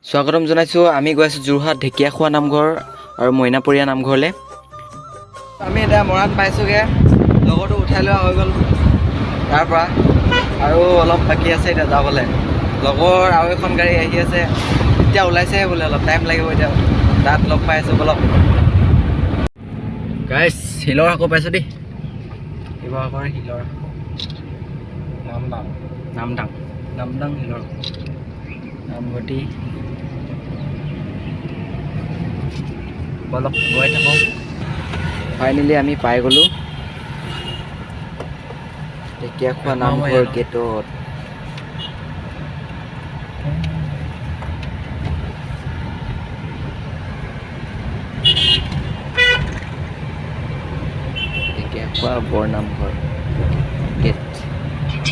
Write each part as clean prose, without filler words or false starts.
স্বাগতম জনাইছোঁ। আমি গৈ আছোঁ যোৰহাট ঢেকীয়াখোৱা নামঘৰ আৰু মইনাপৰীয়া নামঘৰলৈ। আমি এতিয়া মৰাণ পাইছোঁগৈ। লগৰটো উঠাই লোৱা হৈ গ'ল তাৰ পৰা, আৰু অলপ বাকী আছে এতিয়া যাবলৈ। লগৰ আৰু এখন গাড়ী আহি আছে, এতিয়া ওলাইছেহে বোলে, অলপ টাইম লাগিব। এতিয়া তাত লগ পাই আছোঁ। বলক গাইছ, শিলৰ সাঁকো পাইছোঁ দেই। শিৱসাগৰ শিলৰ সাঁকো। নামদাং। নামদাং, নামদাং শিলৰ নামভৰ্তি। বলক, গৈ থাকোঁ। ফাইনেলি আমি পাই গ'লোঁ ঢেকীয়াখোৱা নামঘৰ গেটত। ঢেকীয়াখোৱা বৰ নামঘৰ গেট।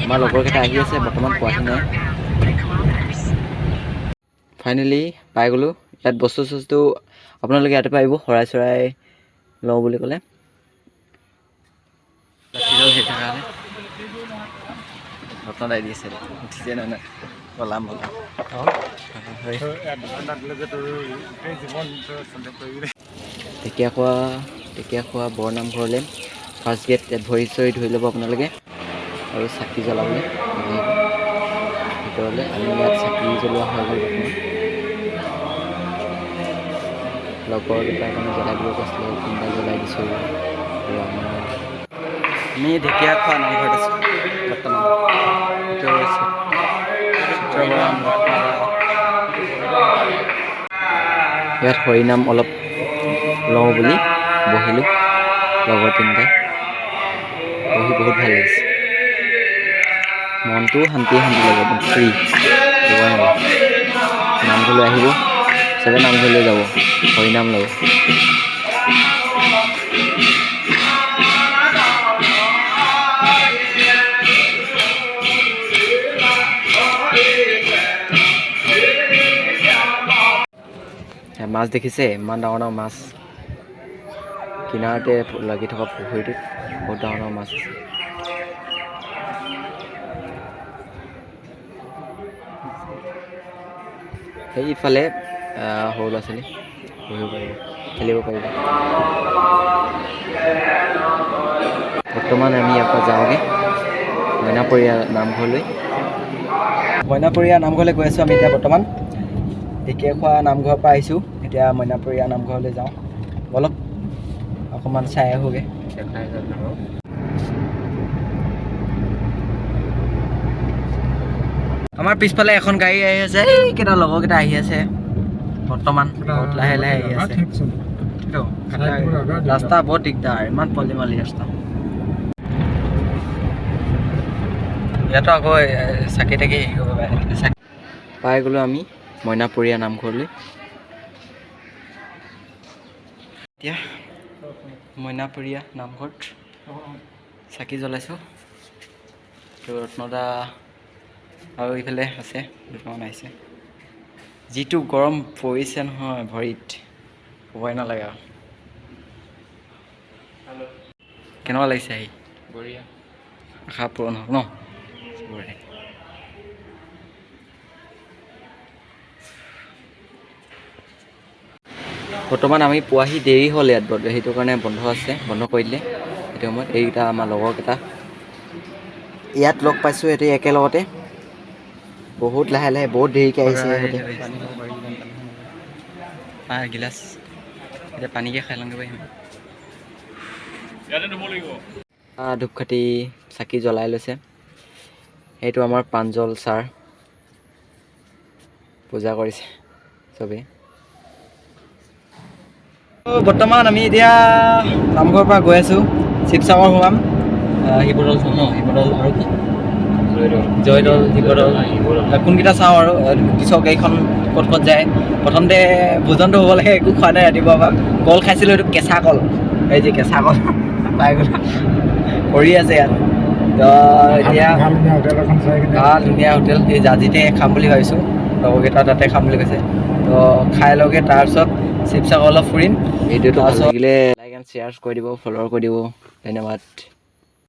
আমাৰ লগৰকেইটা আহি আছে, বৰ্তমান পোৱাহি নাই। ফাইনেলি পাই গ'লোঁ। ইয়াত বস্তু চস্তু আপোনালোকে ইয়াতে পাৰিব, শৰাই চৰাই লওঁ বুলি ক'লে। সেই থকা ৰত্ন দাই দিছে, উঠিছে। নাই নাই, বলাম বলাম। তোৰ গোটেই জীৱন কৰিবি। ঢেকীয়াখোৱা, ঢেকীয়াখোৱা বৰ নামঘৰলৈ ফাৰ্ষ্ট গেট। ইয়াত ভৰি চৰি ধুই ল'ব আপোনালোকে আৰু চাকি জ্বলাবলৈ আহিব ভিতৰলৈ। আমি ইয়াত চাকি জ্বলোৱা হৈ গ'ল বৰ্তমান। লগৰ দুটাৰ কাৰণে জ্বলাই দিব কৈছিলে, তিনিটা জ্বলাই দিছোঁ। আৰু আমি ঢেকীয়াখোৱা নামঘৰত আছোঁ বৰ্তমান। এইটো হৈছে চিত্ৰবৰণ ৰত্নদা। ইয়াত হৰিনাম অলপ লওঁ বুলি বহিলোঁ লগৰ তিনিটাই। বহি বহুত ভাল লাগিছে, মনটোও শান্তি শান্তি লাগে, একদম ফ্ৰী। ক'বই নালাগে। নামঘৰলৈ আহিব চবে, নামঘৰলৈ যাব, হৰিনাম ল'ব। এ মাছ দেখিছে, ইমান ডাঙৰ ডাঙৰ মাছ। কিনাৰতে লাগি থকা পুখুৰীটোত বহুত ডাঙৰ ডাঙৰ মাছ আছে। সেইফালে সৰু ল'ৰা ছোৱালী বহিব পাৰিব, খেলিব পাৰিব। বৰ্তমান আমি ইয়াৰ পৰা যাওঁগৈ মইনাপৰীয়া নামঘৰলৈ। মইনাপৰীয়া নামঘৰলৈ গৈ আছোঁ আমি এতিয়া বৰ্তমান। ঢেকীয়াখোৱা নামঘৰৰ পৰা আহিছোঁ, এতিয়া মইনাপৰীয়া নামঘৰলৈ যাওঁ বলক, অকণমান চাই আহোঁগৈ। আমাৰ পিছফালে এখন গাড়ী আহি আছে। এইকেইটা লগৰকেইটা আহি আছে বৰ্তমান, বহুত লাহে লাহে আহি আছে। ৰাস্তা বহুত দিগদাৰ, ইমান পলিমালি ৰাস্তা। ইয়াতো আকৌ চাকি তাকি হেৰি কৰিব পাৰে। পাই গ'লোঁ আমি মইনাপৰীয়া নামঘৰলৈ। এতিয়া মইনাপৰীয়া নামঘৰত চাকি জ্বলাইছোঁ। তো ৰত্নদা আৰু ইফালে আছে দুটামান আহিছে। যিটো গৰম পৰিছে নহয় ভৰিত, ক'বই নালাগে আৰু। কেনেকুৱা লাগিছে আহি? বঢ়িয়া। আশা পূৰণ হওক ন চবৰে। বৰ্তমান আমি পোৱাহি দেৰি হ'ল ইয়াত, সেইটো কাৰণে বন্ধ আছে, বন্ধ কৰি দিলে সেইটো সময়ত। এইকেইটা আমাৰ লগৰকেইটা ইয়াত লগ পাইছোঁ সিহঁতি একেলগতে। বহুত লাহে লাহে, বহুত দেৰিকৈ আহিছে সিহঁতে। গিলাচ এতিয়া পানীকে খাই লওঁগৈ পাৰিম। ইয়াতে ধুব লাগিব। ধূপকাঠি চাকি জ্বলাই লৈছে। সেইটো আমাৰ প্ৰাঞ্জল ছাৰ, পূজা কৰিছে চবেই। বৰ্তমান আমি এতিয়া নামঘৰৰ পৰা গৈ আছোঁ, শিৱসাগৰ সোমাম। শিৱদৌল চাম ন? শিৱদৌল আৰু কি, জয়দৌল, শিৱদৌল, কোনকেইটা চাওঁ আৰু পিছৰ গাড়ীখন ক'ত ক'ত যায়। প্ৰথমতে ভোজনটো হ'ব লাগে, একো খোৱা নাই ৰাতিপুৱাৰ পৰা। কল খাইছিলোঁ, এইটো কেঁচা কল, এই যে কেঁচা কল পাই গ'ল, পৰি আছে ইয়াত। তো এতিয়া ভাল ধুনীয়া হোটেল এখন চাই কিনে। ভাল ধুনীয়া হোটেল এই জাজিতে খাম বুলি ভাবিছোঁ। লগৰকেইটা তাতে খাম বুলি কৈছে। তো খাই লওঁগৈ, তাৰপিছত শিৱসাগৰ অলপ ফুৰিম। ভিডিঅ'টো ভাল লাগিলে লাইক এণ্ড শ্বেয়াৰ কৰি দিব, ফ'ল' কৰি দিব। ধন্যবাদ।